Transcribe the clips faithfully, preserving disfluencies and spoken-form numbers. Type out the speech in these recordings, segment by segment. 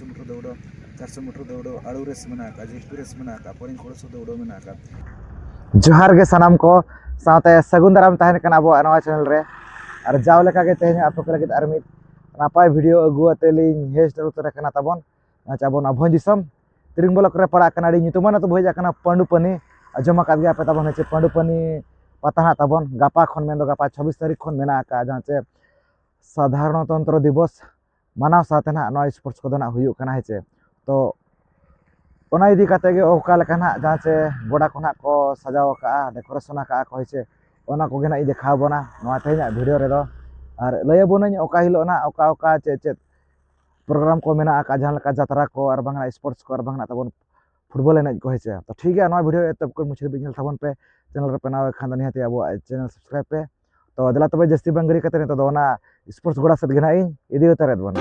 Metre ᱫᱟᱹᱣᱲᱟᱹ, ᱪᱟᱨᱥᱚ metre ᱫᱟᱹᱣᱲᱟᱹ, ᱟᱹᱲᱩ ᱨᱮᱥ ᱢᱮᱱᱟᱜ ᱟᱠᱟᱫ, ᱡᱤᱞᱯᱤ ᱨᱮᱥ ᱢᱮᱱᱟᱜ ᱟᱠᱟᱫ, ᱯᱚᱨᱤᱝ ᱠᱚᱲᱟ ᱥᱚ ᱫᱟᱹᱣᱲᱟᱹ ᱢᱮᱱᱟᱜ ᱟᱠᱟᱫ᱾ ᱡᱚᱦᱟᱨ ᱜᱮ ᱥᱟᱱᱟᱢ ᱠᱚ, ᱥᱟᱶᱛᱮ ᱥᱟᱹᱜᱩᱱ ᱫᱟᱨᱟᱢ ᱛᱟᱦᱮᱱ ᱠᱟᱱᱟ ᱟᱵᱚᱣᱟᱜ ᱱᱚᱣᱟ ᱪᱮᱱᱮᱞ ᱨᱮ᱾ ᱟᱨ ᱡᱟᱣ ᱞᱮᱠᱟᱜᱮ ᱛᱮᱦᱮᱧ ᱟᱯᱮ ᱠᱚ ᱞᱟᱹᱜᱤᱫ ᱟᱨ ᱢᱤᱫ ᱱᱟᱯᱟᱭ ᱵᱷᱤᱰᱤᱭᱳ ᱟᱹᱜᱩ ᱟᱛᱮ ᱞᱤᱧ ᱦᱮᱡ ᱥᱮᱴᱮᱨ ᱩᱛᱟᱹᱨ ᱟᱠᱟᱱᱟ ᱛᱟᱵᱚᱱ᱾ ᱟᱪᱪᱷᱟ, ᱟᱵᱚ ᱱᱚᱣᱟ ᱵᱷᱚᱸᱡᱽ ᱫᱤᱥᱚᱢ ᱛᱤᱨᱤᱝ ᱵᱞᱚᱠ ᱨᱮ ᱯᱟᱲᱟᱜ ᱠᱟᱱᱟ, ᱟᱹᱰᱤ ᱧᱩᱛᱩᱢᱟᱱ ᱟᱹᱛᱩ ᱵᱷᱚᱸᱡᱽ ᱠᱟᱱᱟ ᱯᱟᱺᱰᱩᱯᱟᱹᱱᱤ᱾ ᱟᱸᱡᱚᱢ ᱟᱠᱟᱫ ᱜᱮᱭᱟ ᱯᱮ ᱛᱟᱵᱚᱱ ᱦᱮᱸ ᱪᱮ, ᱯᱟᱺᱰᱩᱯᱟᱹᱱᱤ ᱯᱟᱛᱟ ᱦᱟᱸᱜ ᱛᱟᱵᱚᱱ ᱜᱟᱯᱟ ᱠᱷᱚᱱ, ᱢᱮᱱᱫᱚ ᱜᱟᱯᱟ ᱪᱷᱟᱵᱵᱤᱥ ᱛᱟᱹᱨᱤᱠᱷ ᱠᱷᱚᱱ ᱢᱮᱱᱟᱜ ᱟᱠᱟᱫᱼᱟ, ᱡᱟᱦᱟᱸ ᱪᱮ ᱥᱟᱫᱷᱟᱨᱚᱱᱚᱛᱚᱱᱛᱨᱚ ᱫᱤᱵᱚᱥ ᱢᱟᱱᱟᱣ ᱥᱟᱶᱛᱮ ᱱᱟᱦᱟᱜ ᱱᱚᱣᱟ ᱥᱯᱳᱨᱴᱥ ᱠᱚᱫᱚ ᱱᱟᱦᱟᱜ ᱦᱩᱭᱩᱜ ᱠᱟᱱᱟ ᱦᱮᱸ ᱪᱮ᱾ ᱛᱚ ᱚᱱᱟ ᱤᱫᱤ ᱠᱟᱛᱮ ᱜᱮ ᱚᱠᱟ ᱞᱮᱠᱟ ᱱᱟᱦᱟᱜ ᱡᱟᱦᱟᱸ ᱪᱮ ᱜᱚᱰᱟ ᱠᱚ ᱱᱟᱦᱟᱜ ᱠᱚ ᱥᱟᱡᱟᱣ ᱟᱠᱟᱫᱼᱟ, ᱰᱮᱠᱳᱨᱮᱥᱚᱱ ᱟᱠᱟᱫᱼᱟ ᱠᱚ ᱦᱮᱸ ᱪᱮ, ᱚᱱᱟ ᱠᱚᱜᱮ ᱱᱟᱦᱟᱜ ᱤᱧ ᱫᱮᱠᱷᱟᱣ ᱵᱚᱱᱟ ᱱᱚᱣᱟ ᱛᱮᱦᱮᱧᱟᱜ ᱵᱷᱤᱰᱤᱭᱳ ᱨᱮᱫᱚ᱾ ᱟᱨ ᱞᱟᱹᱭ ᱟᱵᱚᱱᱟᱹᱧ ᱚᱠᱟ ᱦᱤᱞᱳᱜ ᱱᱟᱦᱟᱜ ᱚᱠᱟ ᱚᱠᱟ ᱪᱮᱫ ᱪᱮᱫ ᱯᱨᱳᱜᱨᱟᱢ ᱠᱚ ᱢᱮᱱᱟᱜ ᱟᱠᱟᱫ, ᱡᱟᱦᱟᱸ ᱞᱮᱠᱟ ᱡᱟᱛᱨᱟ ᱠᱚ, ᱟᱨ ᱵᱟᱝ ᱱᱟᱦᱟᱜ ᱥᱯᱳᱨᱴᱥ ᱠᱚ, ᱟᱨ ᱵᱟᱝ ᱱᱟᱦᱟᱜ ᱛᱟᱵᱚᱱ ᱯᱷᱩᱴᱵᱚᱞ ᱮᱱᱮᱡ ᱠᱚ ᱦᱮᱸ ᱪᱮ᱾ ᱛᱚ ᱴᱷᱤᱠ ᱜᱮᱭᱟ, ᱱᱚᱣᱟ ᱵᱷᱤᱰᱤᱭᱳ ᱮᱛᱚᱦᱚᱵ ᱠᱷᱚᱱ ᱢᱩᱪᱟᱹᱫ ᱫᱷᱟᱹᱵᱤᱡ ᱧᱮᱞ ᱛᱟᱵᱚᱱ ᱯᱮ᱾ ᱪᱮᱱᱮᱞ ᱨᱮ ᱯᱮ ᱱᱟᱣᱟ ᱠᱷᱟᱱ ᱫᱚ ᱱᱤᱦᱟᱹᱛ ᱜᱮ ᱟᱵᱚᱣᱟᱜ ᱪᱮᱱᱮᱞ ᱥᱟᱵᱥᱠᱨᱟᱭᱤᱵ ᱯᱮ᱾ ᱛᱚ ᱫᱮᱞᱟ ᱛᱚᱵᱮ ᱡᱟᱹᱥᱛᱤ ᱵᱟᱝ ᱜᱤᱲᱤ ᱠᱟᱛᱮ ᱱᱤᱛᱚᱜ ᱫᱚ ᱚᱱᱟ ᱥᱯᱳᱨᱴᱥ ᱜᱚᱰᱟ ᱥᱮᱫ ᱜᱮ ᱱᱟᱦᱟᱜ ᱤᱧ ᱤᱫᱤ ᱩᱛᱟᱹᱨᱮᱫ ᱵᱚᱱᱟ᱾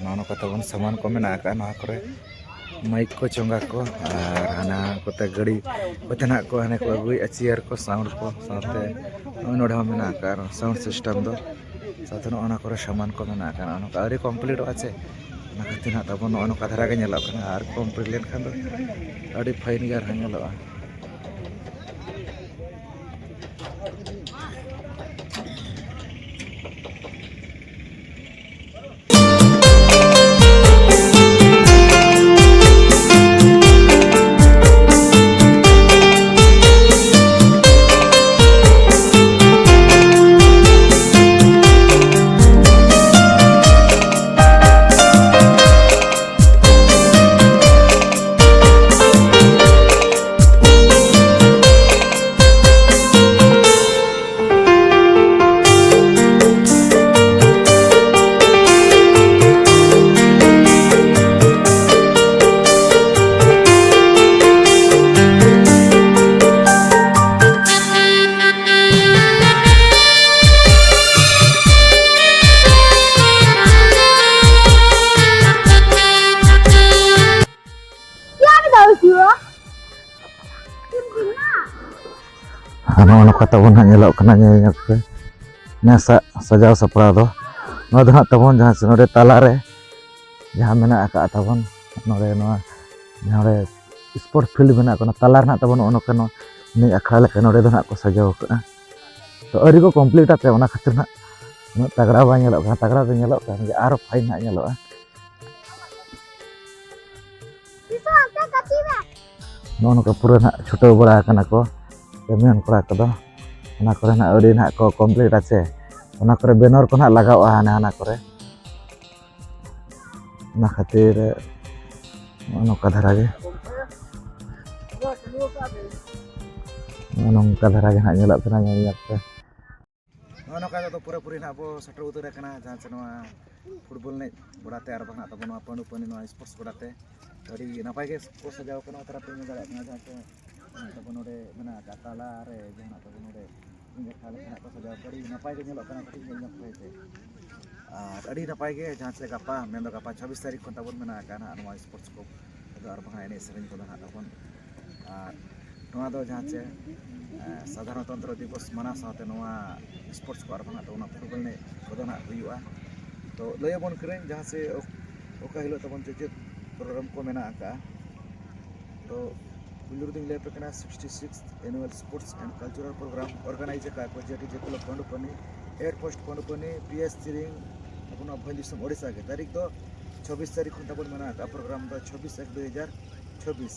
ᱱᱚᱜᱼᱚ ᱱᱚᱝᱠᱟ ᱛᱟᱵᱚᱱ ᱥᱟᱢᱟᱱ ᱠᱚ ᱢᱮᱱᱟᱜ ᱟᱠᱟᱫᱼᱟ ᱱᱚᱣᱟ ᱠᱚᱨᱮ, ᱢᱟᱭᱤᱠ ᱠᱚ, ᱪᱚᱸᱜᱟ ᱠᱚ, ᱟᱨ ᱦᱟᱱᱟ ᱠᱚᱛᱮ ᱜᱟᱹᱰᱤ ᱠᱚᱛᱮ ᱱᱟᱦᱟᱜ ᱠᱚ ᱦᱟᱱᱮ ᱠᱚ ᱟᱹᱜᱩᱭᱮᱫᱼᱟ, ᱪᱮᱭᱟᱨ ᱠᱚ, ᱥᱟᱣᱩᱱᱰ ᱠᱚ, ᱥᱟᱶᱛᱮ ᱱᱚᱜᱼᱚᱭ ᱱᱚᱰᱮ ᱦᱚᱸ ᱢᱮᱱᱟᱜ ᱟᱠᱟᱫ ᱥᱟᱣᱩᱱᱰ ᱥᱤᱥᱴᱮᱢ ᱫᱚ᱾ ᱥᱟᱶᱛᱮ ᱱᱚᱜᱼᱚ ᱱᱚᱣᱟ ᱠᱚᱨᱮ ᱥᱟᱢᱟᱱ ᱠᱚ ᱢᱮᱱᱟᱜ ᱟᱠᱟᱫ, ᱱᱚᱜᱼᱚ ᱱᱚᱝᱠᱟ ᱟᱹᱣᱨᱤ ᱠᱚᱢᱯᱞᱤᱴᱚᱜᱼᱟ ᱪᱮ, ᱚᱱᱟ ᱠᱷᱟᱹᱛᱤᱨ ᱦᱟᱸᱜ ᱛᱟᱵᱚᱱ ᱱᱚᱜᱼᱚ ᱱᱚᱝᱠᱟ ᱫᱷᱟᱨᱟ ᱜᱮ ᱧᱮᱞᱚᱜ ᱠᱟᱱᱟ᱾ ᱟᱨ ᱠᱚᱢᱯᱞᱤᱴ ᱞᱮᱱᱠᱷᱟᱱ ᱫᱚ ᱟᱹᱰᱤ ᱯᱷᱟᱭᱤᱱ ᱜᱮ ᱟᱨᱦᱚᱸ ᱧᱮᱞᱚᱜᱼᱟ᱾ ᱟᱨ ᱱᱚᱜᱼᱚ ᱱᱚᱝᱠᱟ ᱛᱟᱵᱚᱱ ᱦᱟᱸᱜ ᱧᱮᱞᱚᱜ ᱠᱟᱱᱟ ᱧᱮᱞ ᱧᱚᱜ ᱯᱮ᱾ ᱱᱮᱥᱟᱜ ᱥᱟᱡᱟᱣ ᱥᱟᱯᱲᱟᱣ ᱫᱚ ᱱᱚᱣᱟ ᱫᱚ ᱦᱟᱸᱜ ᱛᱟᱵᱚᱱ ᱡᱟᱦᱟᱸ ᱥᱮ ᱱᱚᱰᱮ ᱛᱟᱞᱟᱨᱮ ᱡᱟᱦᱟᱸ ᱢᱮᱱᱟᱜ ᱟᱠᱟᱫ ᱛᱟᱵᱚᱱ ᱱᱚᱰᱮ ᱱᱚᱣᱟ ᱡᱟᱦᱟᱸ ᱨᱮ ᱥᱯᱳᱨᱴᱥ ᱯᱷᱤᱞᱰ ᱢᱮᱱᱟᱜ ᱠᱟᱱᱟ, ᱛᱟᱞᱟ ᱨᱮ ᱦᱟᱸᱜ ᱛᱟᱵᱚᱱ ᱱᱚᱜᱼᱚ ᱱᱚᱝᱠᱟ ᱱᱚᱣᱟ ᱮᱱᱮᱡ ᱟᱠᱷᱲᱟ ᱞᱮᱠᱟ ᱱᱚᱰᱮ ᱫᱚ ᱦᱟᱸᱜ ᱠᱚ ᱥᱟᱡᱟᱣ ᱟᱠᱟᱫᱼᱟ᱾ ᱛᱚ ᱟᱹᱣᱨᱤ ᱠᱚ ᱠᱚᱢᱯᱞᱤᱴᱟ ᱛᱮ ᱚᱱᱟ ᱠᱷᱟᱹᱛᱤᱨ ᱦᱟᱸᱜ ᱩᱱᱟᱹᱜ ᱛᱟᱜᱽᱲᱟ ᱵᱟᱭ ᱧᱮᱞᱚᱜ ᱠᱟᱱᱟ᱾ ᱛᱟᱜᱽᱲᱟ ᱫᱚ ᱧᱮᱞᱚᱜ ᱠᱟᱱ ᱜᱮᱭᱟ, ᱟᱨᱚ ᱯᱷᱟᱭᱤᱱ ᱦᱟᱸᱜ ᱧᱮᱞᱚᱜᱼᱟ᱾ ᱱᱚᱜᱼᱚ ᱱᱚᱝᱠᱟ ᱯᱩᱨᱟᱹ ᱱᱟᱦᱟᱜ ᱪᱷᱩᱴᱟᱹᱣ ᱵᱟᱲᱟ ᱟᱠᱟᱱᱟ ᱠᱚ ᱠᱟᱹᱢᱤᱭᱟᱱ ᱠᱚᱲᱟ ᱠᱚᱫᱚ᱾ ᱚᱱᱟ ᱠᱚᱨᱮ ᱱᱟᱦᱟᱜ ᱟᱹᱣᱨᱤ ᱱᱟᱦᱟᱜ ᱠᱚ ᱠᱚᱢᱯᱞᱤᱴᱟ ᱪᱮ, ᱚᱱᱟ ᱠᱚᱨᱮ ᱵᱮᱱᱟᱨ ᱠᱚ ᱱᱟᱦᱟᱜ ᱞᱟᱜᱟᱣᱼᱟ ᱦᱟᱱᱟ ᱦᱟᱱᱟ ᱠᱚᱨᱮ᱾ ᱚᱱᱟ ᱠᱷᱟᱹᱛᱤᱨ ᱱᱚᱜᱼᱚ ᱱᱚᱝᱠᱟ ᱫᱷᱟᱨᱟ ᱜᱮ, ᱱᱚᱜᱼᱚ ᱱᱚᱝᱠᱟ ᱫᱷᱟᱨᱟ ᱜᱮ ᱱᱟᱦᱟᱜ ᱧᱮᱞᱚᱜ ᱠᱟᱱᱟ ᱧᱮᱞ ᱧᱮᱞ ᱛᱮ᱾ ᱱᱚᱜᱼᱚ ᱱᱚᱝᱠᱟ ᱫᱚ ᱯᱩᱨᱟᱹᱯᱩᱨᱤ ᱱᱟᱦᱟᱜ ᱵᱚ ᱥᱮᱴᱮᱨ ᱩᱛᱟᱹᱨ ᱟᱠᱟᱱᱟ ᱡᱟᱦᱟᱸ ᱪᱮ ᱱᱚᱣᱟ ᱯᱷᱩᱴᱵᱚᱞ ᱮᱱᱮᱡ ᱜᱚᱰᱟ ᱛᱮ ᱟᱨ ᱵᱟᱝ ᱱᱟᱦᱟᱜ ᱛᱟᱵᱚ ᱱᱚᱣᱟ ᱯᱟᱹᱰᱩ ᱯᱟᱹᱱᱤ ᱱᱚᱣᱟ ᱥᱯᱳᱨᱴᱥ ᱜᱚᱰᱟ ᱛᱮ᱾ ᱟᱹᱰᱤ ᱱᱟᱯᱟᱭ ᱜᱮ ᱠᱚ ᱥᱟᱡᱟᱣ ᱠᱟᱱᱟ, ᱛᱟᱨᱟ ᱯᱮ ᱧᱮᱞ ᱫᱟᱲᱮᱭᱟᱜ ᱠᱟᱱᱟ ᱡᱟᱦᱟᱸ ᱪᱮ ᱛᱟᱵᱚ ᱱᱚᱰᱮ ᱢᱮᱱᱟᱜ ᱟᱠᱟᱫ ᱛᱟᱞᱟ ᱨᱮ ᱡᱟᱦᱟᱸ ᱛᱟᱵᱚ ᱱᱚᱰᱮ ᱮᱱᱮᱡ ᱟᱠᱷᱲᱟ ᱞᱮᱠᱟᱱᱟᱜ ᱠᱚ ᱥᱟᱡᱟᱣ ᱠᱟᱫᱟ᱾ ᱟᱹᱰᱤ ᱱᱟᱯᱟᱭ ᱜᱮ ᱧᱮᱞᱚᱜ ᱠᱟᱱᱟ, ᱠᱟᱹᱴᱤᱡ ᱧᱮᱞ ᱧᱚᱜ ᱯᱮ ᱦᱮᱸ ᱪᱮ᱾ ᱟᱨ ᱟᱹᱰᱤ ᱱᱟᱯᱟᱭ ᱜᱮ ᱡᱟᱦᱟᱸ ᱪᱮ ᱜᱟᱯᱟ ᱢᱮᱱᱫᱚ ᱜᱟᱯᱟ ᱪᱷᱟᱵᱵᱤᱥ ᱛᱟᱹᱨᱤᱠᱷ ᱠᱷᱚᱱ ᱛᱟᱵᱚᱱ ᱢᱮᱱᱟᱜ ᱟᱠᱟᱫ ᱱᱟᱦᱟᱜ ᱱᱚᱣᱟ ᱥᱯᱳᱨᱴᱥ ᱠᱚ ᱟᱫᱚ ᱟᱨ ᱵᱟᱝ ᱮᱱᱮᱡ ᱥᱮᱨᱮᱧ ᱠᱚᱫᱚ ᱱᱟᱦᱟᱜ ᱛᱟᱵᱚᱱ᱾ ᱟᱨ ᱱᱚᱣᱟ ᱫᱚ ᱡᱟᱦᱟᱸ ᱪᱮ ᱥᱟᱫᱷᱟᱨᱚᱱᱛᱚᱱᱛᱨᱚ ᱫᱤᱵᱚᱥ ᱢᱟᱱᱟᱣ ᱥᱟᱶᱛᱮ ᱱᱚᱣᱟ ᱥᱯᱳᱨᱴᱥ ᱠᱚ ᱟᱨ ᱵᱟᱝ ᱛᱟᱵᱚᱱᱟ ᱯᱷᱩᱴᱵᱚᱞ ᱮᱱᱮᱡ ᱠᱚᱫᱚ ᱱᱟᱜ ᱦᱩᱭᱩᱜᱼᱟ᱾ ᱛᱚ ᱞᱟᱹᱭ ᱟᱵᱚᱱ ᱠᱟᱹᱱᱟᱹᱧ ᱡᱟᱦᱟᱸ ᱪᱮ ᱚᱠᱟ ᱦᱤᱞᱳᱜ ᱛᱟᱵᱚᱱ ᱪᱮᱫ ᱪᱮᱫ ᱯᱨᱳᱜᱨᱟᱢ ᱠᱚ ᱢᱮᱱᱟᱜ ᱟᱠᱟᱫᱼᱟ᱾ ᱛᱚ ᱯᱩᱭᱞᱩ ᱨᱮᱫᱚᱧ ᱞᱟᱹᱭ ᱟᱯᱮ ᱠᱟᱱᱟ, sixty six annual sports and cultural programme organise ᱟᱠᱟᱫ ᱠᱚ J T J club Pandupani, year post Pandupani, P S Chiring, ᱟᱵᱚ ᱱᱚᱣᱟ ᱵᱷᱚᱸᱡᱽ ᱫᱤᱥᱚᱢ ᱳᱰᱤᱥᱟ ᱜᱮ᱾ ᱛᱟᱹᱨᱤᱠᱷ ᱫᱚ ᱪᱷᱚᱵᱵᱤᱥ ᱛᱟᱹᱨᱤᱠᱷ ᱠᱷᱚᱱ ᱛᱟᱵᱚᱱ ᱢᱮᱱᱟᱜ ᱟᱠᱟᱫ ᱯᱨᱳᱜᱨᱟᱢ ᱫᱚ ᱪᱷᱚᱵᱵᱤᱥ ᱮᱠ ᱫᱩᱭ ᱦᱟᱡᱟᱨ ᱪᱷᱚᱵᱵᱤᱥ᱾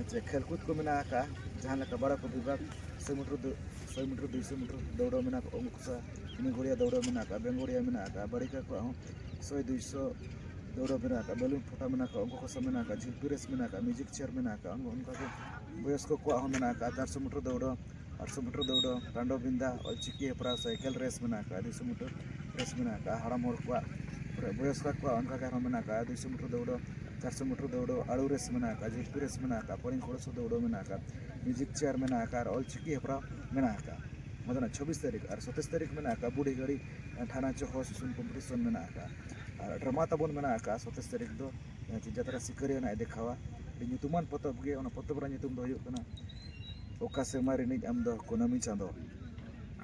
ᱟᱪᱪᱷᱟ, ᱠᱷᱮᱞ ᱠᱩᱫ ᱠᱚ ᱢᱮᱱᱟᱜ ᱟᱠᱟᱫᱼᱟ, ᱡᱟᱦᱟᱸ ᱞᱮᱠᱟ ᱵᱟᱨᱟ ᱠᱚ ᱵᱤᱵᱷᱟᱜᱽ, ᱥᱚᱭ ᱢᱤᱴᱟᱨ ᱫᱩ-, ᱥᱚᱭ ᱢᱤᱴᱟᱨ, ᱫᱩᱭᱥᱚ ᱢᱤᱴᱟᱨ ᱫᱟᱹᱣᱲᱟᱹ ᱢᱮᱱᱟᱜ ᱟᱠᱟᱫᱼᱟ, ᱚᱝᱠᱩᱥᱟ ᱢᱤᱱᱤ ᱜᱚᱲᱤᱭᱟ ᱫᱟᱹᱣᱲᱟᱹ ᱢᱮᱱᱟᱜ ᱟᱠᱟᱫᱼᱟ, ᱵᱮᱝᱜᱚᱲᱤᱭᱟ ᱢᱮᱱᱟᱜ ᱟᱠᱟᱫᱼᱟ, ᱵᱟᱲᱤᱠᱟ ᱠᱚᱣᱟᱜ ᱦᱚᱸ ᱥᱚᱭ ᱫᱩᱭᱥᱚ ᱫᱟᱹᱣᱲᱟᱹ ᱢᱮᱱᱟᱜ ᱟᱠᱟᱫᱼᱟ, ᱵᱮᱞᱩᱱ ᱯᱷᱚᱴᱟ ᱢᱮᱱᱟᱜ ᱟᱠᱟᱫᱼᱟ, ᱚᱝᱠᱚ ᱠᱚᱥᱟ ᱢᱮᱱᱟᱜ ᱟᱠᱟᱫᱼᱟ, ᱡᱷᱤᱞᱯᱤ ᱨᱮᱥ ᱢᱮᱱᱟᱜ ᱟᱠᱟᱫᱼᱟ, ᱢᱤᱭᱩᱡᱤᱠ ᱪᱮᱭᱟᱨ ᱢᱮᱱᱟᱜ ᱟᱠᱟᱫᱼᱟ, ᱚᱱᱠᱟ ᱜᱮ ᱵᱚᱭᱚᱥᱠᱚ ᱠᱚᱣᱟᱜ ᱦᱚᱸ ᱢᱮᱱᱟᱜ ᱟᱠᱟᱫᱼᱟ, ᱪᱟᱨᱥᱚ ᱢᱤᱴᱟᱨ ᱫᱟᱹᱣᱲᱟᱹ, ᱟᱴᱥᱚ ᱢᱤᱴᱟᱨ ᱫᱟᱹᱣᱲᱟᱹ, ᱴᱟᱸᱰᱚ ᱵᱤᱱᱫᱟ, ᱚᱞᱪᱤᱠᱤ ᱦᱮᱯᱨᱟᱣ, ᱥᱟᱭᱠᱮᱞ ᱨᱮᱥ ᱢᱮᱱᱟᱜ ᱟᱠᱟᱫᱼᱟ, ᱫᱩᱭᱥᱚ ᱢᱤᱴᱟᱨ ᱨᱮᱥ ᱢᱮᱱᱟᱜ ᱟᱠᱟᱫᱼᱟ, ᱦᱟᱲᱟᱢ ᱦᱚᱲ ᱠᱚᱣᱟᱜ, ᱵᱚᱭᱚᱥᱠᱚ ᱠᱚᱣᱟᱜ ᱚᱱᱠᱟ ᱜᱮ ᱟᱨᱦᱚᱸ ᱢᱮᱱᱟᱜ ᱟᱠᱟᱫᱼᱟ, ᱫᱩᱭᱥᱚ ᱢᱤᱴᱟᱨ ᱫᱟᱹᱣᱲᱟᱹ, ᱪᱟᱨᱥᱚ ᱢᱤᱴᱟᱨ ᱫᱟᱹᱣᱲᱟᱹ, ᱟᱹᱲᱩ ᱨᱮᱥ ᱢᱮᱱᱟᱜ ᱟᱠᱟᱫᱼᱟ, ᱡᱷᱤᱞᱯᱤ ᱨᱮᱥ ᱢᱮᱱᱟᱜ ᱟᱠᱟᱫᱼᱟ, ᱯᱚᱨᱤᱝ ᱠᱚᱲᱥᱚ ᱫᱟᱹᱣᱲᱟᱹ ᱢᱮᱱᱟᱜ ᱟᱠᱟᱫᱼᱟ, ᱢᱤᱭᱩᱡᱤᱠ ᱪᱮᱭᱟᱨ ᱢᱮᱱᱟᱜ ᱟᱠᱟᱫᱼᱟ ᱟᱨ ᱚᱞᱪᱤᱠᱤ ᱦᱮᱯᱨᱟᱣ ᱢᱮᱱᱟᱜ ᱟᱠᱟᱫᱼᱟ᱾ ᱚᱱᱟ ᱫᱚ ᱱᱟᱜ ᱪᱷᱚᱵᱵᱤᱥ ᱛᱟᱹᱨᱤᱠᱷ᱾ ᱟᱨ ᱥᱟᱛᱟᱥ ᱛᱟᱹᱨᱤᱠᱷ ᱢᱮᱱᱟᱜ ᱟᱠᱟᱫᱼᱟ ᱵᱩᱰᱷᱤ ᱜᱟᱹᱲᱤ ᱴᱷᱟᱱᱟ ᱪᱚᱦᱚ ᱥᱩᱥᱩᱱ ᱠᱚᱢᱯᱤᱴᱤᱥᱚᱱ ᱢᱮᱱᱟᱜ ᱟᱠᱟᱫᱼᱟ᱾ ᱟᱨ ᱰᱨᱟᱢᱟ ᱛᱟᱵᱚᱱ ᱢᱮᱱᱟᱜ ᱟᱠᱟᱫᱼᱟ ᱥᱟᱛᱟᱥ ᱛᱟᱹᱨᱤᱠᱷ ᱫᱚ, ᱡᱟᱦᱟᱸ ᱪᱮ ᱡᱟᱛᱨᱟ ᱥᱤᱠᱟᱹᱨᱤᱭᱟᱹ ᱱᱟᱜ ᱮ ᱫᱮᱠᱷᱟᱣᱟ᱾ ᱟᱹᱰᱤ ᱧᱩᱛᱩᱢᱟᱱ ᱯᱚᱛᱚᱵ ᱜᱮ, ᱚᱱᱟ ᱯᱚᱛᱚᱵ ᱨᱮᱱᱟᱜ ᱧᱩᱛᱩᱢ ᱫᱚ ᱦᱩᱭᱩᱜ ᱠᱟᱱᱟ ᱚᱠᱟ ᱥᱮᱨᱢᱟ ᱨᱤᱱᱤᱡ ᱟᱢ ᱫᱚ ᱠᱩᱱᱟᱹᱢᱤ ᱪᱟᱸᱫᱚ᱾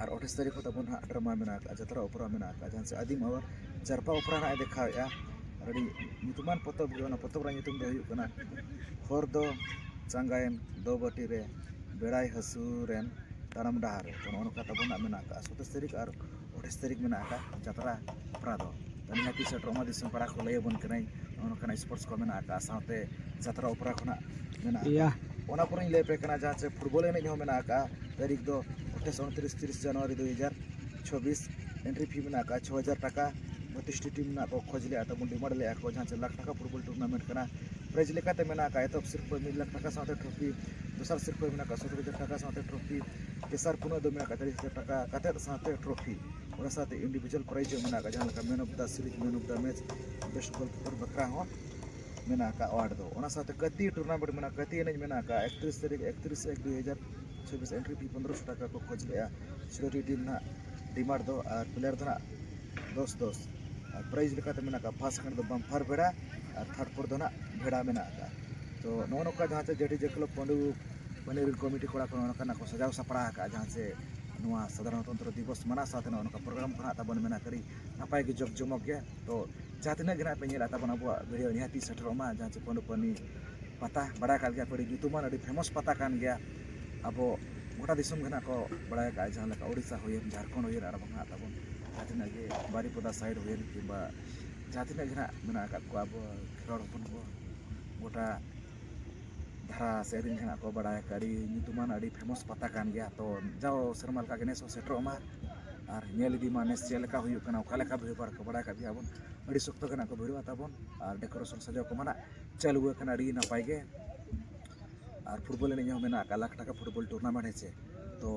ᱟᱨ ᱟᱴᱷᱟᱥ ᱛᱟᱹᱨᱤᱠᱷ ᱦᱚᱸ ᱛᱟᱵᱚᱱ ᱦᱟᱸᱜ ᱰᱨᱟᱢᱟ ᱢᱮᱱᱟᱜ ᱟᱠᱟᱫᱼᱟ, ᱡᱟᱛᱨᱟ ᱚᱯᱮᱨᱟ ᱢᱮᱱᱟᱜ ᱟᱠᱟᱫᱼᱟ, ᱡᱟᱦᱟᱸ ᱪᱮ ᱟᱹᱫᱤᱢ ᱟᱣᱟᱨ ᱡᱟᱨᱯᱟ ᱚᱯᱮᱨᱟ ᱱᱟᱜ ᱮ ᱫᱮᱠᱷᱟᱣᱮᱫᱼᱟ᱾ ᱟᱨ ᱟᱹᱰᱤ ᱧᱩᱛᱩᱢᱟᱱ ᱯᱚᱛᱚᱵ ᱜᱮ, ᱚᱱᱟ ᱯᱚᱛᱚᱵ ᱨᱮᱱᱟᱜ ᱧᱩᱛᱩᱢ ᱫᱚ ᱦᱩᱭᱩᱜ ᱠᱟᱱᱟ ᱦᱚᱨ ᱫᱚ ᱪᱟᱸᱜᱟᱭᱮᱱ ᱫᱚ ᱵᱟᱹᱴᱤ ᱨᱮ, ᱵᱮᱲᱟᱭ ᱦᱟᱹᱥᱩᱨᱮᱱ ᱛᱟᱲᱟᱢ ᱰᱟᱦᱟᱨ ᱨᱮ᱾ ᱛᱚ ᱱᱚᱜᱼᱚ ᱱᱚᱝᱠᱟ ᱛᱟᱵᱚᱱ ᱦᱟᱸᱜ ᱢᱮᱱᱟᱜ ᱟᱠᱟᱫᱼᱟ, ᱥᱟᱛᱟᱥ ᱛᱟᱹᱨᱤᱠᱷ ᱟᱨ ᱟᱴᱷᱟᱥ ᱛᱟᱹᱨᱤᱠᱷ ᱢᱮᱱᱟᱜ ᱟᱠᱟᱫ ᱡᱟᱛᱨᱟ ᱚᱯᱮᱨᱟ ᱫᱚ᱾ ᱛᱚ ᱱᱤᱦᱟᱹᱛᱤ ᱥᱮᱴᱮᱨᱚᱜ ᱢᱟ ᱫᱤᱥᱚᱢ ᱯᱟᱲᱟ ᱠᱚ, ᱞᱟᱹᱭ ᱟᱵᱚᱱ ᱠᱟᱹᱱᱟᱹᱧ ᱱᱚᱜᱼᱚ ᱱᱚᱝᱠᱟᱱᱟᱜ ᱥᱯᱳᱨᱴᱥ ᱠᱚ ᱢᱮᱱᱟᱜ ᱟᱠᱟᱫᱼᱟ, ᱥᱟᱶᱛᱮ ᱡᱟᱛᱨᱟ ᱚᱯᱮᱨᱟ ᱠᱷᱚᱱᱟᱜ ᱢᱮᱱᱟᱜ ᱟᱠᱟᱫᱼᱟ᱾ ᱭᱟ᱾ ᱚᱱᱟ ᱯᱚᱨᱮᱧ ᱞᱟᱹᱭ ᱟᱯᱮ ᱠᱟᱱᱟ ᱡᱟᱦᱟᱸ ᱪᱮ ᱯᱷᱩᱴᱵᱚᱞ ᱮᱱᱮᱡ ᱦᱚᱸ ᱢᱮᱱᱟᱜ ᱟᱠᱟᱫᱼᱟ, ᱛᱟᱹᱨᱤᱠᱷ ᱫᱚ ᱟᱴᱷᱟᱥ, ᱩᱱᱛᱨᱤᱥ, ᱛᱤᱨᱤᱥ ᱡᱟᱱᱩᱣᱟᱨᱤ ᱫᱩ ᱦᱟᱡᱟᱨ ᱪᱷᱚᱵᱵᱤᱥ᱾ ᱮᱱᱴᱨᱤ ᱯᱷᱤ ᱢᱮᱱᱟᱜ ᱟᱠᱟᱫᱼᱟ ᱪᱷᱚ ᱦᱟᱡᱟᱨ ᱴᱟᱠᱟ᱾ ᱵᱚᱛᱤᱥ ᱴᱤ ᱴᱤᱢ ᱨᱮᱱᱟᱜ ᱠᱚ ᱠᱷᱚᱡᱽ ᱞᱮᱫᱼᱟ, ᱛᱟᱵᱚᱱ ᱰᱤᱢᱟᱱᱰ ᱞᱮᱫᱼᱟ ᱠᱚ, ᱡᱟᱦᱟᱸ ᱪᱮ ᱞᱟᱠᱷ ᱴᱟᱠᱟ ᱯᱷᱩᱴᱵᱚᱞ ᱴᱩᱨᱱᱟᱢᱮᱱᱴ ᱠᱟᱱᱟ᱾ ᱯᱨᱟᱭᱤᱡᱽ ᱞᱮᱠᱟᱛᱮ ᱢᱮᱱᱟᱜ ᱟᱠᱟᱫᱼᱟ ᱮᱛᱚᱦᱚᱵ ᱥᱤᱨᱯᱟᱹ ᱢᱤᱫ ᱞᱟᱠᱷ ᱴᱟᱠᱟ ᱥᱟᱶᱛᱮ ᱴᱨᱚᱯᱷᱤ, ᱫᱚᱥᱟᱨ ᱥᱤᱨᱯᱟᱹ ᱢᱮᱱᱟᱜ ᱟᱠᱟᱫᱼᱟ ᱥᱚᱛᱨᱚ ᱦᱟᱡᱟᱨ ᱴᱟᱠᱟ ᱥᱟᱶᱛᱮ ᱴᱨᱚᱯᱷᱤ, ᱛᱮᱥᱟᱨ ᱯᱩᱱᱟᱹᱜ ᱫᱚ ᱢᱮᱱᱟᱜ ᱟᱠᱟᱫᱼᱟ ᱪᱟᱞᱤᱥ ᱦᱟᱡᱟᱨ ᱴᱟᱠᱟ ᱠᱟᱛᱮᱫ ᱥᱟᱶᱛᱮ ᱴᱨᱚᱯᱷᱤ᱾ ᱚᱱᱟ ᱥᱟᱶᱛᱮ ᱤᱱᱰᱤᱵᱷᱤᱡᱩᱣᱟᱞ ᱯᱨᱟᱭᱤᱡᱽ ᱦᱚᱸ ᱢᱮᱱᱟᱜ ᱟᱠᱟᱫᱼᱟ, ᱡᱟᱦᱟᱸ ᱞᱮᱠᱟ man of the series, man of the match, best goalkeeper ᱵᱟᱠᱷᱨᱟ ᱦᱚᱸ ᱢᱮᱱᱟᱜ ᱟᱠᱟᱫ ᱟᱣᱟᱨᱰ ᱫᱚ᱾ ᱚᱱᱟ ᱥᱟᱶᱛᱮ ᱠᱟᱹᱛᱤ ᱴᱩᱨᱱᱟᱢᱮᱱᱴ ᱢᱮᱱᱟᱜᱼᱟ, ᱠᱟᱹᱛᱤ ᱮᱱᱮᱡ ᱢᱮᱱᱟᱜ ᱟᱠᱟᱫ ᱮᱠᱛᱨᱤᱥ ᱛᱟᱹᱨᱤᱠᱷ, ᱮᱠᱛᱨᱤᱥ ᱮᱠ ᱫᱩᱭ ᱦᱟᱡᱟᱨ ᱪᱷᱚᱵᱵᱤᱥ᱾ ᱮᱱᱴᱨᱤ ᱯᱷᱤ ᱯᱚᱱᱫᱽᱨᱚᱥᱚ ᱴᱟᱠᱟ ᱠᱚ ᱠᱷᱚᱡᱽ ᱞᱮᱫᱼᱟ᱾ ᱥᱤᱞᱟᱹᱴᱤ ᱴᱤᱢ ᱨᱮᱱᱟᱜ ᱰᱤᱢᱟᱱᱰ ᱫᱚ, ᱟᱨ ᱯᱞᱮᱭᱟᱨ ᱫᱚ ᱱᱟᱜ ᱫᱚᱥ ᱫᱚᱥ᱾ ᱟᱨ ᱯᱨᱟᱭᱤᱡᱽ ᱞᱮᱠᱟᱛᱮ ᱢᱮᱱᱟᱜ ᱟᱠᱟᱫ ᱯᱷᱟᱥᱴ ᱥᱮᱠᱮᱱᱰ ᱫᱚ ᱵᱟᱢᱯᱟᱨ ᱵᱷᱮᱲᱟ ᱟᱨ ᱛᱷᱟᱨᱰ ᱯᱷᱳᱨᱛᱷ ᱫᱚ ᱱᱟᱜ ᱵᱷᱮᱲᱟ ᱢᱮᱱᱟᱜ ᱟᱠᱟᱫ᱾ ᱛᱚ ᱱᱚᱜᱼᱚ ᱱᱚᱝᱠᱟ ᱡᱟᱦᱟᱸ ᱪᱮ ᱡᱮ ᱴᱤ ᱡᱮ ᱠᱞᱟᱵᱽ ᱯᱟᱺᱰᱩ ᱯᱟᱹᱱᱤ ᱨᱮᱱ ᱠᱚᱢᱤᱴᱤ ᱠᱚᱲᱟ ᱠᱚ ᱱᱚᱜᱼᱚ ᱱᱚᱝᱠᱟᱱᱟᱜ ᱠᱚ ᱥᱟᱡᱟᱣ ᱥᱟᱯᱲᱟᱣ ᱟᱠᱟᱫᱼᱟ, ᱡᱟᱦᱟᱸ ᱪᱮ ᱱᱚᱣᱟ ᱥᱟᱫᱷᱟᱨᱚᱱᱚᱛᱚᱱᱛᱨᱚ ᱫᱤᱵᱚᱥ ᱢᱟᱱᱟᱣ ᱥᱟᱶᱛᱮ ᱱᱚᱜᱼᱚ ᱱᱚᱝᱠᱟ ᱯᱨᱳᱜᱨᱟᱢ ᱠᱚ ᱱᱟᱦᱟᱜ ᱛᱟᱵᱚᱱ ᱢᱮᱱᱟᱜᱼᱟ, ᱟᱹᱰᱤ ᱱᱟᱯᱟᱭ ᱜᱮ ᱡᱚᱠ ᱡᱚᱢᱚᱠ ᱜᱮ᱾ ᱛᱚ ᱡᱟᱦᱟᱸ ᱛᱤᱱᱟᱹᱜ ᱜᱮ ᱱᱟᱦᱟᱜ ᱯᱮ ᱧᱮᱞᱟ ᱛᱟᱵᱚᱱ ᱟᱵᱚᱣᱟᱜ ᱵᱷᱤᱰᱤᱭᱳ ᱱᱤᱦᱟᱹᱛᱤ ᱥᱮᱴᱮᱨᱚᱜ ᱢᱟ, ᱡᱟᱦᱟᱸ ᱪᱮ ᱯᱟᱹᱱᱰᱩ ᱯᱟᱹᱱᱤ ᱯᱟᱛᱟ, ᱵᱟᱲᱟᱭ ᱟᱠᱟᱫ ᱜᱮᱭᱟ ᱯᱮ, ᱟᱹᱰᱤ ᱧᱩᱛᱩᱢᱟᱱ, ᱟᱹᱰᱤ ᱯᱷᱮᱢᱟᱥ ᱯᱟᱛᱟ ᱠᱟᱱ ᱜᱮᱭᱟ᱾ ᱟᱵᱚ ᱜᱚᱴᱟ ᱫᱤᱥᱚᱢ ᱜᱮ ᱱᱟᱦᱟᱜ ᱠᱚ ᱵᱟᱲᱟᱭ ᱟᱠᱟᱫᱼᱟ, ᱡᱟᱦᱟᱸ ᱞᱮᱠᱟ ᱳᱰᱤᱥᱟ ᱦᱩᱭᱮᱱ, ᱡᱷᱟᱲᱠᱷᱚᱸᱰ ᱦᱩᱭᱮᱱ, ᱟᱨ ᱵᱟᱝ ᱱᱟᱦᱟᱜ ᱛᱟᱵᱚᱱ ᱡᱟᱦᱟᱸ ᱛᱤᱱᱟᱹᱜ ᱜᱮ ᱵᱟᱨᱤᱯᱚᱫᱟ ᱥᱟᱭᱤᱰ ᱦᱩᱭᱮᱱ, ᱠᱤᱝᱵᱟ ᱡᱟᱦᱟᱸ ᱛᱤᱱᱟᱹᱜ ᱜᱮ ᱱᱟᱦᱟᱜ ᱢᱮᱱᱟᱜ ᱟᱠᱟᱫ ᱠᱚᱣᱟ ᱟᱵᱚ ᱠᱷᱮᱨᱣᱟᱲ ᱦᱚᱯᱚᱱ ᱠᱚ, ᱜᱚᱴᱟ ᱫᱷᱟᱨᱟ ᱥᱮᱫ ᱨᱮᱱ ᱜᱮ ᱱᱟᱦᱟᱜ ᱠᱚ ᱵᱟᱲᱟᱭ ᱟᱠᱟᱫ, ᱟᱹᱰᱤ ᱧᱩᱛᱩᱢᱟᱱ, ᱟᱹᱰᱤ ᱯᱷᱮᱢᱟᱥ ᱯᱟᱛᱟ ᱠᱟᱱ ᱜᱮᱭᱟ᱾ ᱛᱚ ᱡᱟᱣ ᱥᱮᱨᱢᱟ ᱞᱮᱠᱟ ᱜᱮ ᱱᱮᱥ ᱦᱚᱸ ᱥᱮᱴᱮᱨᱚᱜ ᱢᱟ ᱟᱨ ᱧᱮᱞ ᱤᱫᱤ ᱢᱟ ᱱᱮᱥ ᱪᱮᱫ ᱞᱮᱠᱟ ᱦᱩᱭᱩᱜ ᱠᱟᱱᱟ, ᱚᱠᱟ ᱞᱮᱠᱟ ᱵᱷᱤᱲ ᱵᱷᱟᱲ ᱠᱚ ᱵᱟᱲᱟᱭ ᱟᱠᱟᱫ ᱜᱮᱭᱟ ᱵᱚᱱ, ᱟᱹᱰᱤ ᱥᱚᱠᱛᱚ ᱜᱮ ᱱᱟᱦᱟᱜ ᱠᱚ ᱵᱷᱤᱲᱚᱜᱼᱟ ᱛᱟᱵᱚᱱ᱾ ᱟᱨ ᱰᱮᱠᱳᱨᱮᱥᱚᱱ ᱥᱟᱡᱟᱣ ᱠᱚᱢᱟ ᱱᱟᱦᱟᱜ ᱪᱟᱹᱞᱩ ᱟᱠᱟᱱᱟ ᱟᱹᱰᱤ ᱱᱟᱯᱟᱭ ᱜᱮ᱾ ᱟᱨ ᱯᱷᱩᱴᱵᱚᱞ ᱮᱱᱮᱡ ᱦᱚᱸ ᱢᱮᱱᱟᱜ ᱟᱠᱟᱫ, ᱞᱟᱠᱷ ᱴᱟᱠᱟ ᱯᱷᱩᱴᱵᱚᱞ ᱴᱩᱨᱱᱟᱢᱮᱱᱴ, ᱦᱮᱸ ᱪᱮ᱾ ᱛᱚ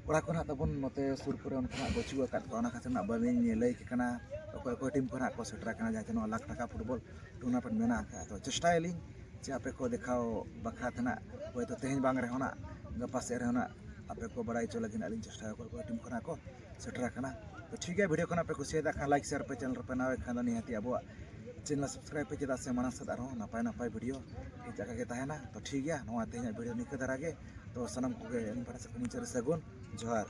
ᱠᱚᱲᱟ ᱠᱚ ᱱᱟᱦᱟᱜ ᱛᱟᱵᱚᱱ ᱱᱚᱛᱮ ᱥᱩᱨ ᱠᱚᱨᱮ ᱚᱱᱠᱟ ᱱᱟᱦᱟᱜ ᱵᱟᱹᱪᱩᱜ ᱟᱠᱟᱫ ᱠᱚᱣᱟ, ᱚᱱᱟ ᱠᱷᱟᱹᱛᱤᱨ ᱱᱟᱦᱟᱜ ᱵᱟᱹᱞᱤᱧ ᱞᱟᱹᱭ ᱟᱯᱮ ᱠᱟᱱᱟ ᱚᱠᱚᱭ ᱚᱠᱚᱭ ᱴᱤᱢ ᱠᱚ ᱱᱟᱦᱟᱜ ᱠᱚ ᱥᱮᱴᱮᱨ ᱟᱠᱟᱱᱟ, ᱡᱟᱦᱟᱸ ᱪᱮ ᱱᱚᱣᱟ ᱞᱟᱠᱷ ᱴᱟᱠᱟ ᱯᱷᱩᱴᱵᱚᱞ ᱴᱩᱨᱱᱟᱢᱮᱱᱴ ᱢᱮᱱᱟᱜ ᱟᱠᱟᱫ᱾ ᱛᱚ ᱪᱮᱥᱴᱟᱭᱟᱞᱤᱧ ᱡᱮ ᱟᱯᱮ ᱠᱚ ᱫᱮᱠᱷᱟᱣ ᱵᱟᱠᱷᱨᱟ ᱛᱮ ᱱᱟᱦᱟᱜ, ᱦᱚᱭᱛᱳ ᱛᱮᱦᱮᱧ ᱵᱟᱝ ᱨᱮᱦᱚᱸ ᱱᱟᱦᱟᱜ ᱜᱟᱯᱟ ᱥᱮᱫ ᱨᱮᱦᱚᱸ ᱱᱟᱦᱟᱜ ᱟᱯᱮ ᱠᱚ ᱵᱟᱲᱟᱭ ᱦᱚᱪᱚ ᱞᱟᱹᱜᱤᱫ ᱱᱟᱦᱟᱜ ᱞᱤᱧ ᱪᱮᱥᱴᱟᱭᱟ, ᱚᱠᱚᱭ ᱚᱠᱚᱭ ᱴᱤᱢ ᱠᱚ ᱱᱟᱦᱟᱜ ᱠᱚ ᱥᱮᱴᱮᱨ ᱟᱠᱟᱱᱟ᱾ ᱛᱚ ᱴᱷᱤᱠ ᱜᱮᱭᱟ, ᱵᱷᱤᱰᱤᱭᱳ ᱠᱚ ᱱᱟᱦᱟᱜ ᱯᱮ ᱠᱩᱥᱤᱭᱟᱫᱟ ᱠᱷᱟᱱ ᱞᱟᱭᱤᱠ, ᱥᱮᱭᱟᱨ ᱯᱮ, ᱪᱮᱱᱮᱞ ᱨᱮᱯᱮ ᱱᱟᱣᱟ ᱠᱷᱟᱱ ᱫᱚ ᱱᱤᱦᱟᱹᱛᱤ ᱟᱵᱚᱣᱟᱜ ᱪᱮᱱᱮᱞ ᱥᱟᱵᱥᱠᱨᱟᱭᱤᱵ ᱯᱮ, ᱪᱮᱫᱟᱜ ᱥᱮ ᱢᱟᱲᱟᱝ ᱥᱮᱫ ᱟᱨᱦᱚᱸ ᱱᱟᱯᱟᱭ ᱱᱟᱯᱟᱭ ᱵᱷᱤᱰᱤᱭᱳ ᱦᱮᱡ ᱟᱠᱟ ᱜᱮ ᱛᱟᱦᱮᱱᱟ᱾ ᱛᱚ ᱴᱷᱤᱠ ᱜᱮᱭᱟ, ᱱᱚᱣᱟ ᱛᱮᱦᱮᱧᱟᱜ ᱵᱷᱤᱰᱤᱭᱳ ᱱᱤᱝᱠᱟᱹ ᱫᱷᱟᱨᱟ ᱜᱮ᱾ ᱛᱚ ᱥᱟᱱᱟᱢ ᱠᱚᱜᱮ ᱟᱹᱞᱤᱧ ᱯᱟᱦᱴᱟ ᱥᱮᱫ ᱠᱷᱚᱱ ᱢᱩᱪᱟᱹᱫ ᱨᱮ ᱥᱟᱹᱜᱩᱱ ᱡᱚᱦᱟᱨ᱾